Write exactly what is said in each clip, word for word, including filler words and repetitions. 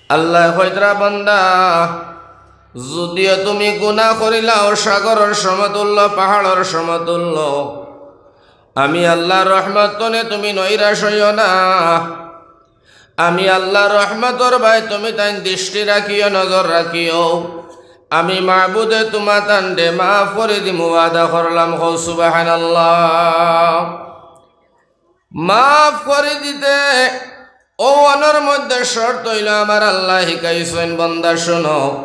আল্লায় কইতরা, "বান্দা, যুদিও তুমি গুনা করিলাও সাগরর সমতুল্য, পাহাড়র সমতুল্য, আমি আল্লার রহমত তনে তুমি নৈরাশ অইও না। আমি আল্লার রহমতর বায় তুমি তাইন দৃষ্টি রাখিও, নজর রাখিও। আমি মাবুদে তুমা তানরে মাফ করি দিমু, ওয়াদা করলাম।" কও সুবহানাল্লাহ। মাফ করি দিতে অউ অনর মধ্যে শর্ত অইলো, আমার আল্লায় হিকাইছইন, "বান্দা হুনো,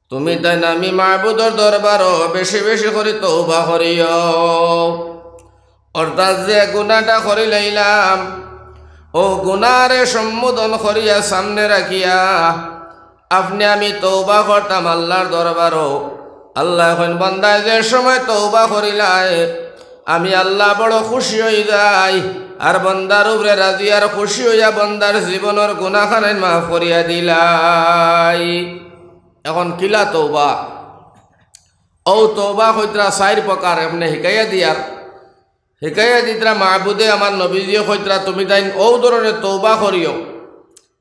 তুমি তাইন আমি মাবুদর দরবারো বেশি বেশি করি তওবা করিও।" অর্থাৎ যে গুনাটা করিলাইলাম, অউ গুনারে সম্বোধন করিয়া সামনে রাখিয়া আপনে আমি তওবা করতাম আল্লার দরবারো। আল্লায় কইন, বান্দায় যে সময় তওবা করিলায়, আমি আল্লা বড় খুশি অইযাই, আর বান্দার উপরে রাজি আর খুশি অইয়া বান্দার জীবনর গুনাখানাইন মাফ করিয়া দিলাই। এখন কিলা তওবা? অউ তওবা কইতরা চাইর প্রকার, এমনে হিকাইয়া দিয়ার। হিকাইয়া দিতরা মাবুদে, আমার নবীজিয়ে কইতরা, "তুমি তাইন অউ ধরনে তওবা করিও,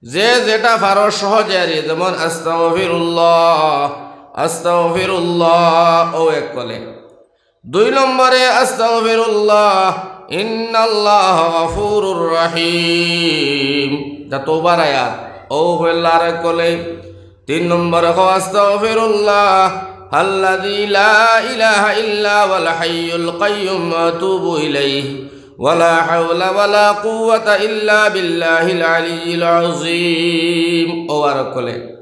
যে যেটা পারো সহজে আরি।" যেমন, "আস্তাগফিরুল্লাহ, আস্তাগফিরুল্লাহ", অউ এক কলে। দুই নম্বরে, "আস্তাগফিরুল্লাহ, ইন্নাল্লাহ গাফুরুর রাহিম", ইটা তওবার আয়াত, অউ পড়লা আরেক কলে। তিন নম্বরে কও, "আস্তাগফিরুল্লাহ আল্লাযী লা ইলাহা ইল্লা হুয়াল হাইয়ুল কাইয়্যুম ওয়া আতুবু ইলাইহি, ওয়া লা হাওলা ওয়া লা কুওয়াতা ইল্লা বিল্লাহিল আলিয়্যিল আযীম", অউ আরেক কলে।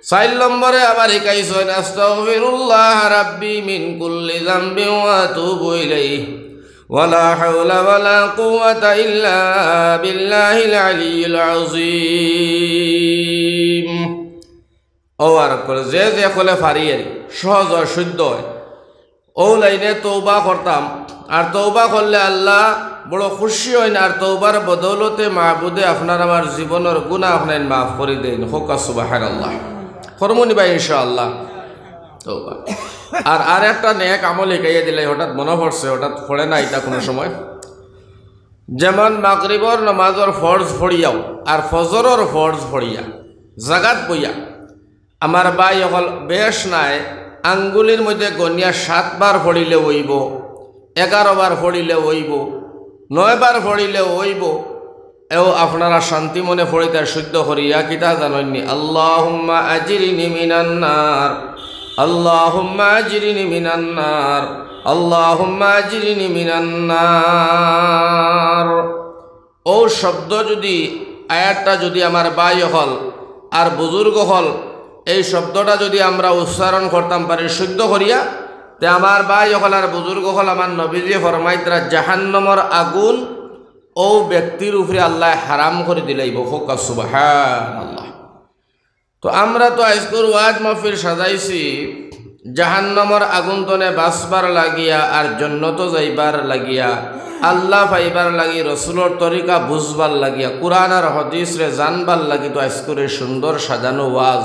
চাইর নম্বরে আবার হিকাইছইন, "আস্তাগফিরুল্লাহ রাব্বি মিন কুল্লি যামবিন ওয়া আতুবু ইলাইহি, ওয়া লা হাওলা ওয়া লা কুওয়াতা ইল্লা বিল্লাহিল আলিয়্যিল আযীম।" অউ আরেক কলে, যে যে কলে পারি আরি, সহজ অয়, শুদ্ধ অয়। অউ লাইনে তওবা করতাম, আর তওবা করলে আল্লা বড় খুশি অইন, আর তওবার বদৌলতে মাবুদে আপনার আমার জীবনর গুনা আপনাইন মাফ করি দেইন। কউক্কা সুবহানাল্লাহ। করমুনি ভাই ইনশাআল্লাহ তওবা। আর, আর একটা নেক আমল হিকাইয়া দিলাই, হঠাৎ মনো পড়ছে, হঠাৎ পড়ে না ইটা কুনু সময়। যেমন মাগরিবর নমাজর ফরজ পড়িয়াও আর ফজরর ফরজ পড়িয়া জাগাত বইয়া আমার ভাই অকল বেশ নায়, আঙ্গুলির মধ্যে গনিয়া সাতবার পড়িলে অইবো, এগারো বার পড়িলে অইবো, নয় বার পড়িলে অইবো। এও আপনারা শান্তি মনে পড়িতা শুদ্ধ করিয়া কিতা জানইননি? আল্লাহুম্মা আজিরনি মিনান নার, আল্লাহুম্মা আজিরনি মিনান নার, আল্লাহুম্মা আজিরনি মিনান নার। অউ শব্দ যুদি, আয়াতটা যুদি আমার ভাই অকল আর বুজুর্গ অকল এই শব্দটা যুদি আমরা উচ্চারণ করতাম পারি শুদ্ধ করিয়া, তে আমার ভাই অকল আর বুজুর্গ অকল, আমার নবীজি ফরমাইতরা, জাহান্নামর আগুন অউ ব্যক্তির উপরে আল্লায় হারাম করি দিলাইবো। কউক্কা সুবহানাল্লাহ। তো আমরা তো আইজকুর ওয়াজ মাহফিল সাজাইছি জাহান্নামর আগুন তনে বাঁচবার লাগিয়া আর জন্নতো যাইবার লাগিয়া, আল্লা পাইবার লাগি, রসুলর তরিকা বুঝবার লাগিয়া, কুরআন আর হাদিসরে জানবার লাগি তো আইজকুর এই সুন্দর সাজানো ওয়াজ।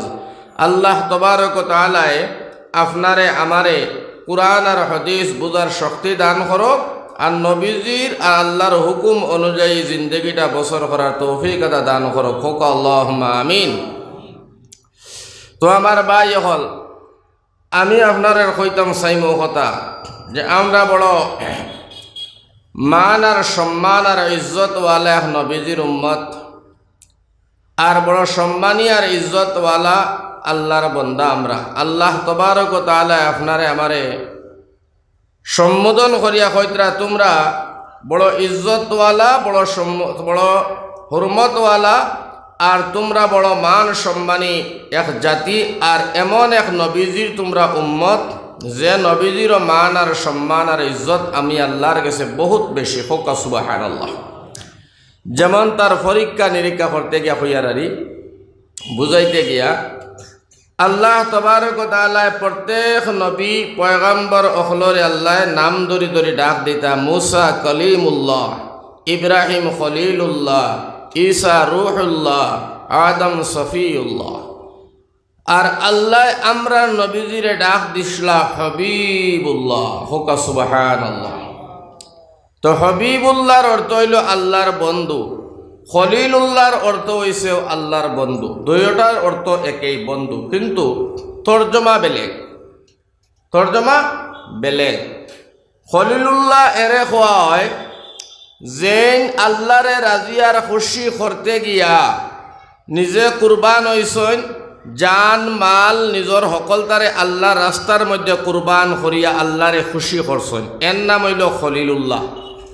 আল্লাহ তবারক ওয়া তাআলায় আপনারে আমারে কুরআন আর হাদিস বুঝার শক্তি দান করউক, আর নবীজির আর আল্লার হুকুম অনুযায়ী জিন্দেগিটা বসর করার তৌফিক আতা দান করউক। কউক্কা আল্লাহুম্মা আমিন। তো আমার ভাই অকল, আমি আপনারে কইতাম চাইমু কথা যে আমরা বড় মান আর সম্মান আর ইজ্জতওয়ালা এক নবীজির উম্মত, আর বড় সম্মানী আর ইজ্জতওয়ালা আল্লার বন্দা আমরা। আল্লাহ তবারক ওয়া তাআলায় আপনারে আমারে সম্বোধন করিয়া কইতরা, তুমরা বড় ইজ্জতওয়ালা, বড় সম্ম-, বড় হুরমতওয়ালা, আর তুমরা বড় মান সম্মানী এক জাতি, আর এমন এক নবীজির তুমরা উম্মত, যে নবীজিরও মান আর সম্মান আর ইজ্জত আমি আল্লার গেছে বহুত বেশি। কউক্কা সুবহানাল্লাহ। যেমন তার পরীক্ষা নিরীক্ষা করতে গিয়া কইয়ার আরি, বুঝাইতে গিয়া, আল্লাহ তবারক ওয়া তাআলায় প্রত্যেক নবী পয়গম্বর অকলরে আল্লায় নাম ধরি ধরি ডাক দিতা, মুসা কলিমুল্লাহ, ইব্রাহিম খলিলুল্লাহ, ঈসা রুহুল্লাহ, আদম সফিউল্লাহ। আর আল্লায় আমরার নবীজিরে ডাক দিছলা হবিবুল্লাহ। কউক্কা সুবহানাল্লাহ। তো হবিবুল্লাহর অর্থ অইলো আল্লার বন্ধু। খলিলুল্লাহর অর্থ অইছে আল্লাহর বন্ধু, দুইওটার অর্থ একই, বন্ধু, কিন্তু তর্জমা বেলেগ, তর্জমা বেলেগ। খলিলুল্লাহ এরে কওয়া অয়, যেইন আল্লাহরে রাজি আর খুশি করতে গিয়া নিজে কুরবান অইছইন, জান মাল নিজর হকলতারে আল্লাহর রাস্তার মধ্যে কুরবান করিয়া আল্লাহরে খুশি করছইন, এর নাম অইলো খলিলুল্লাহ।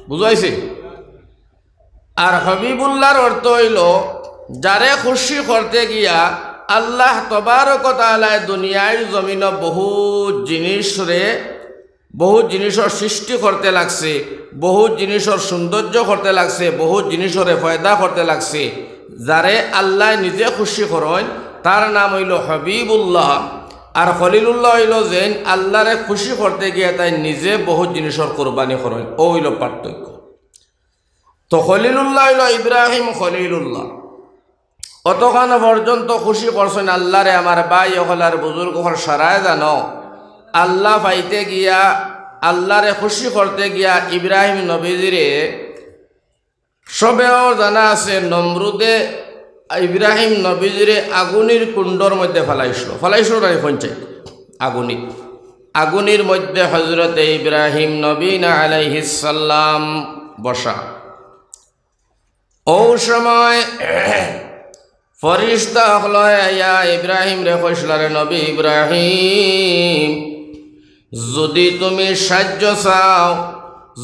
বুঝাইছি? আর হবিবুল্লাহর অর্থ অইলো, যারে খুশি করতে গিয়া আল্লাহ তবারক তাআলায় দুনিয়ার জমিনো বহুত জিনিসরে, বহুত জিনিসর সৃষ্টি করতে লাগছে, বহুত জিনিসর সৌন্দর্য করতে লাগছে, বহুত জিনিসরে পয়দা করতে লাগছে। যারে আল্লাহ নিজে খুশি করইন, তার নাম অইলো হবিবুল্লাহ। আর খলিলুল্লাহ অইলো যেইন আল্লাহরে খুশি করতে গিয়া তাইন নিজে বহুত জিনিসর কুরবানি করইন, অউ অইলো পার্থক্য। তো খলিলুল্লাহ অইলো ইব্রাহিম খলিলুল্লাহ। অতখান পর্যন্ত খুশি করছইন আল্লাহরে। আমার ভাই অকল আর বুজুর্গ অকল, সারায় জানো, আল্লাহ পাইতে গিয়া, আল্লাহরে খুশি করতে গিয়া ইব্রাহিম নবীজিরে, সবেও জানা আছে, নমরুদে ইব্রাহিম নবীজিরে আগুনির কুণ্ডর মধ্যে ফালাইছিল, ফালাইছিল না পঞ্চায়েত আগুনি, আগুনির মধ্যে হজরতে ইব্রাহিম নবীনা আলাইহিস সালাম বসা। অউ সময় ফরিস্তা অকলে আইয়া ইব্রাহিমরে কইছলা, "রে নবী ইব্রাহিম, যুদি তুমি সাইয্য চাও,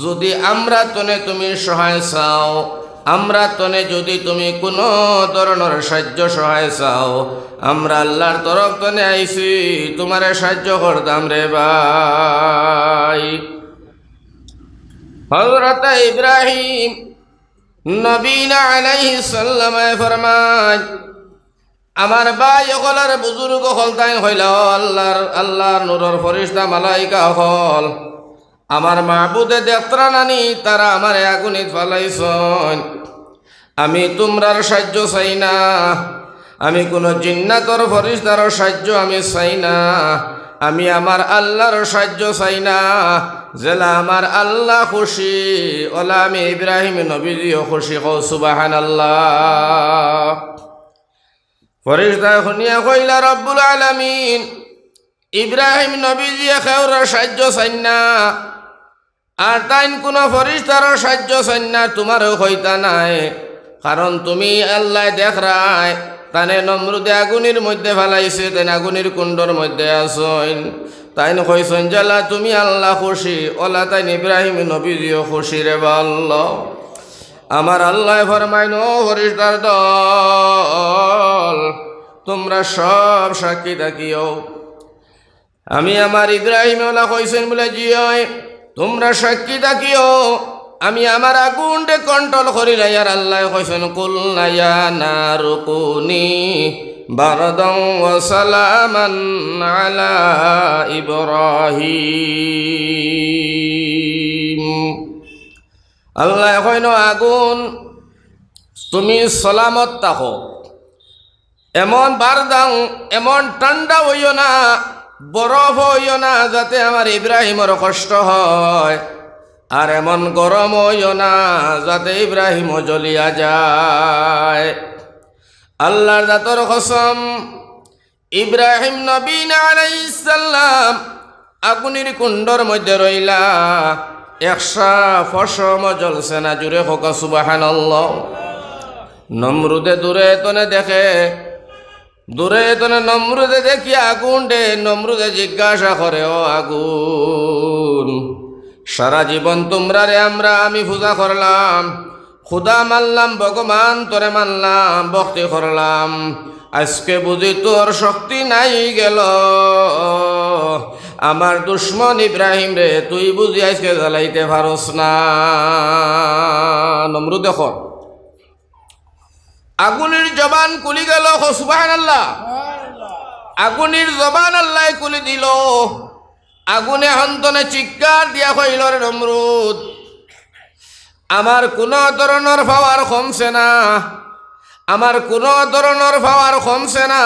যুদি আমরার তনে তুমি সহায় চাও, আমরার তনে যুদি তুমি কুনু ধরনর সাইয্য সহায় চাও, আমরা আল্লাহর তরফ তনে আইছি, তুমারে সাইয্য করতাম রে ভাই।" হযরতে ইব্রাহিম নবীনা আলাইহিস সালামে ফরমাইন, আমার ভাই অকল আর বুজুর্গ অকল, তাইন কইলা, "ও আল্লাহর, আল্লাহর নূরর ফরিস্তা মালাইকা অকল, আমার মাবুদে দেখতরা নানি, তারা আমারে আগুনিত ফালাইছইন। আমি তুমরার সাইয্য চাই না, আমি কুনু জিন্নাতর ফরিস্তার সাইয্য আমি চাই না, আমি আমার আল্লাহর সাইয্য চাই না। যেলা আমার আল্লাহ খুশি, অলা আমি ইব্রাহিম নবীজিও খুশি।" কও সুবহানাল্লাহ। ফরিস্তায় হুনিয়া কইলা, "রব্বুল আলামিন, ইব্রাহিম নবীজিয়ে কেউরর সাইয্য চাইন না, আর তাইন কুনু ফরিস্তারও সাইয্য চাইন না, তুমারেও কইতা নায়, কারণ তুমি আল্লায় দেখরায়, তানে নমরুদে আগুনির মধ্যে ফালাইছে, তাইন আগুনির কুণ্ডর মধ্যে আছইন।" তাইন কইছইন, "যেলা তুমি আল্লাহ খুশি, অলা তাইন ইব্রাহিম নবীজিও খুশি রে বা আল্লাহ।" আমার আল্লায় ফরমাইন, "ও ফরিস্তার দল, তুমরা সব সাক্ষী থাকিও।" আমি আমার ইব্রাহিমে অলা কইছইন বুলে, "জি অয়, তুমরা সাক্ষী থাকিও, আমি আমার আগুনরে control করিলাই।" আর আল্লায় কইছইন, "কুলনা ইয়া নারু কুনি বারদাও ওয়া সালামান আলা ইব্রাহিম।" আল্লায় কইন, "আগুন, তুমি সালামত থাকো।" এমন বারদাও, এমন ঠান্ডা অইও না, বরফ অইও না, যাতে আমার ইব্রাহিমর কষ্ট হয়, আর এমন গরম অইও না, যাতে ইব্রাহিমও জ্বলিয়া যায়। আল্লাহর জাতর কসম, ইব্রাহিম নবীন আলাইহিস সালাম আগুনির কুণ্ডর মধ্যে রইলা, একশা পশমও জ্বলছে না। জুরে কউক্কা সুবহানাল্লাহ। নমরুদে দূরে তনে দেখে, দূরে তনে নমরুদে দেখি আগুন দে, নমরুদে জিজ্ঞাসা করে, "ও আগুন, সারা জীবন তুমরারে আমরা, আমি পূজা করলাম, খুদা মানলাম, ভগবান তোরে মানলাম, ভক্তি করলাম, আইজকে বুঝি তোর শক্তি নাই গেল। আমার দুশমন ইব্রাহিমরে তুই বুঝি আইজকে জ্বালাইতে পারস না।" নমরুদে কর আগুনির জবান খুলি গেল। কও সুবহানাল্লাহ। আগুনির জবান আল্লায় খুলি দিল। আগুনে হন্তনে চিৎকার দিয়া কইল, "রে নমরুদ, আমার কুনু ধরনর power কমছে না, আমার কুনু ধরনর power কমছে না।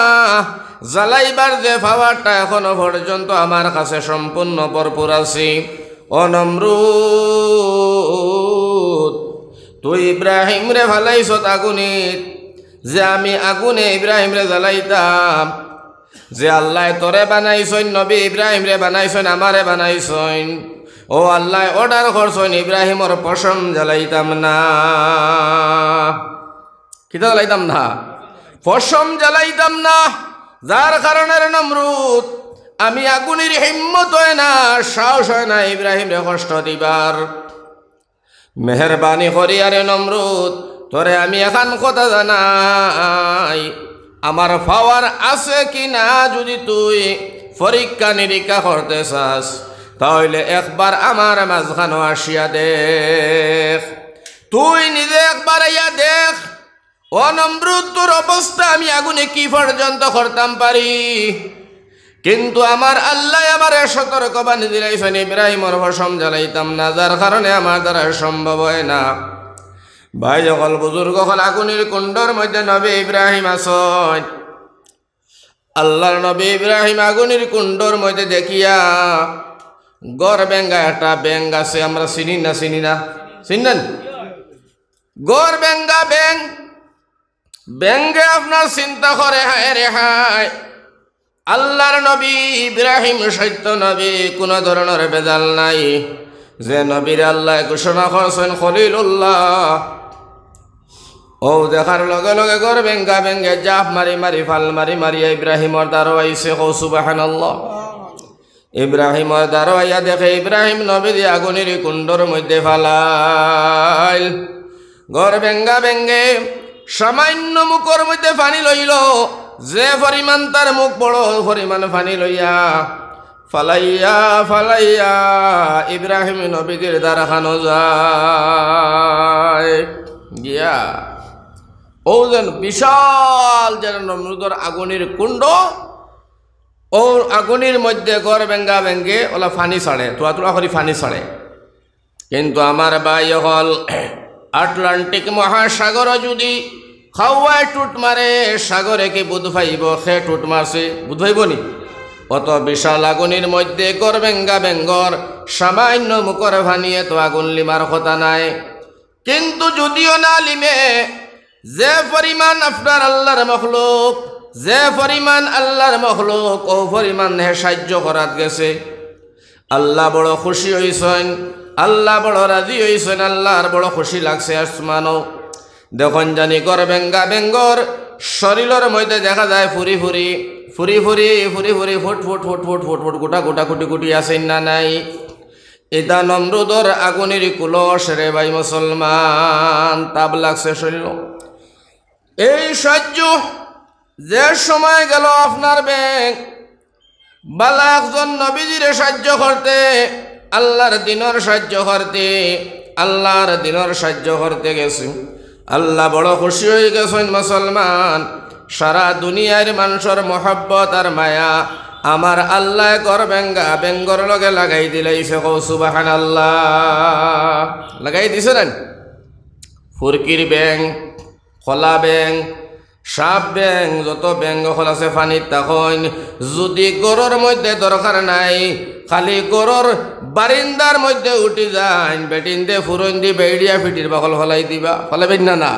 জ্বালাইবার যে powerটা এখনো পর্যন্ত আমার কাছে সম্পূর্ণ ভরপুর আছে। ও নমরুদ, তুই ইব্রাহিমরে ফালাইছত আগুনিত, যে আমি আগুনে ইব্রাহিমরে জ্বালাইতাম, যে আল্লায় তোরে বানাইছইন, নবী ইব্রাহিমরে বানাইছইন, আমারে বানাইছইন, অউ আল্লায় order করছইন ইব্রাহিমর পশম জ্বালাইতাম না। কিতা জ্বালাইতাম না? পশম জ্বালাইতাম না। যার কারণে রে নমরুদ, আমি আগুনির হিম্মত অয় না, সাহস অয় না ইব্রাহিমরে কষ্ট দিবার। মেহেরবানি করিয়া রে নমরুদ, তোরে আমি এখান কথা জানাই, আমার power আছে কি না যদি তুই পরীক্ষা নিরীক্ষা করতে চাস, তা অইলে একবার আমার মাঝখানো আসিয়া দেখ, তুই নিজে একবার আইয়া দেখ। ও নমরুদ, তোর অবস্থা আমি আগুনে কি পর্যন্ত করতাম পারি, কিন্তু আমার আল্লায় আমারে সতর্কবাণী দিলাইছইন, ইব্রাহিমর পশম জ্বালাইতাম না, যার কারণে আমার দ্বারা সম্ভব অয় না। ভাই অকল, বুজুর্গ অকল, আগুনির কুণ্ডর মধ্যে নবী ইব্রাহিম আছইন। আল্লার নবী ইব্রাহিম আগুনির কুণ্ডর মধ্যে দেখিয়া ঘর বেঙ্গা একটা বেঙ্গ আছে, আমরা চিনি না, চিনি না, চিনলেন? ঘর বেঙ্গা বেঙ্গ, বেঙ্গে আপনার চিন্তা করে, হায় রে হায়, আল্লার নবী ইব্রাহিম সত্য নবী, কুনু ধরনর ভেজাল নাই। যে নবীরে আল্লায় ঘোষণা করছইন খলিলুল্লাহ, অউ দেখার লগে লগে ঘর বেঙ্গা বেঙ্গে জাপ মারি মারি, ফাল মারি মারিয়া ইব্রাহিমর দ্বারো আইছে। কও সুবহানাল্লাহ। ইব্রাহিমর দ্বারো আইয়া দেখে ইব্রাহিম নবীরে আগুনির কুণ্ডর মধ্যে ফালাইল। ঘর বেঙ্গা বেঙ্গে সামান্য মুখর মধ্যে পানি লইল, যে পরিমাণ তার মুখ বড়, অউ পরিমাণ পানি লইয়া ফালাইয়া ফালাইয়া ইব্রাহিম নবীজির দ্বারখানো যায় গিয়া। অউ যেন বিশাল যেন নমরুদর আগুনির কুণ্ড, অউ আগুনির মধ্যে ঘর বেঙ্গা বেঙ্গে অলা পানি ছাড়ে, তুলা তুলা করি পানি ছাড়ে। কিন্তু আমার ভাই অকল, আটলান্টিক মহাসাগর যদি খাওয়ায় টুট মারে, সাগরে কি বুঝ পাইবো কে টুট মারছে? বুঝ পাইবো নি? অত বিশাল আগুনির মধ্যে ঘর বেঙ্গা বেঙ্গর সামান্য মুখর পানিয়ে তো আগুন লিমার কথা নায়। কিন্তু যদিও না লিমে, যে পরিমাণ আপনার আল্লার মখলুক, যে পরিমাণ আল্লার মখলুক, অউ পরিমাণ হে সাহায্য করাত গেছে। আল্লা বড় খুশি অইছইন, আল্লা বড় রাজি অইছইন, আল্লার বড় খুশি লাগছে আসমানো। দেখইন জানি ঘর বেঙ্গা বেঙ্গর শরীলর মধ্যে দেখা যায় ফুরি ফুরি, ফুরি ফুরি, ফুরি ফুরি, foot foot, foot foot, foot foot, গুটা গুটা, কুটি কুটি আছইন না নাই? ইতা নমরুদর আগুনির কুলস রে ভাই মুসলমান, তাপ লাগছে শরীলো। এই সাহায্য যে সময় গেল আপনার বেঙ্গ, বালা একজন নবীজিরে সাহায্য করতে, আল্লার দিনর সাহায্য করতে, আল্লার দিনর সাহায্য করতে গেছে। আল্লা বড় খুশি অইগেছইন মুসলমান। সারা দুনিয়ার মানষর মহব্বত আর মায়া আমার আল্লায় ঘর বেঙ্গা বেঙ্গর লগে লাগাই দিলাইছে। কও সুবহানাল্লাহ। লাগাই দিছে না? ফুরকির বেঙ্গ, কলা বেঙ্গ, সাপ বেঙ্গ, যত বেঙ্গ অকল আছে পানিত থাকইন, যুদি ঘরর মধ্যে দরকার নাই, খালি ঘরর বারিন্দার মধ্যে উঠি যাইন, বেটিন্তে ফুরইন্দি বেড়িয়া ফিটির বাকল ফালাই দিবা, ফালাইবেন না, না?